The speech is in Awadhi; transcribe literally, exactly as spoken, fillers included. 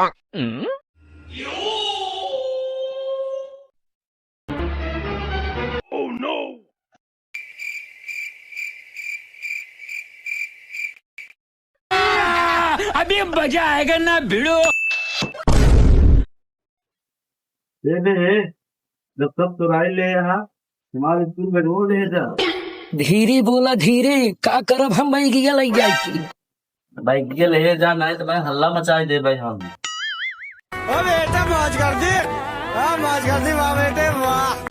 हम्म? अभी मजा आएगा ना भिड़ो। दे दे, जब सब चुराई ले यहाँ, हमारे स्कूल में रोल ले जा। धीरे बोला, धीरे, का करब हम बैगिया लग जाए की? बैगिया ले जा, नहीं तो मैं हल्ला मचाई दे भाई हम। ओ बेटा, मौज कर दी, हाँ, मौज कर दी, वाह बेटे, वाह।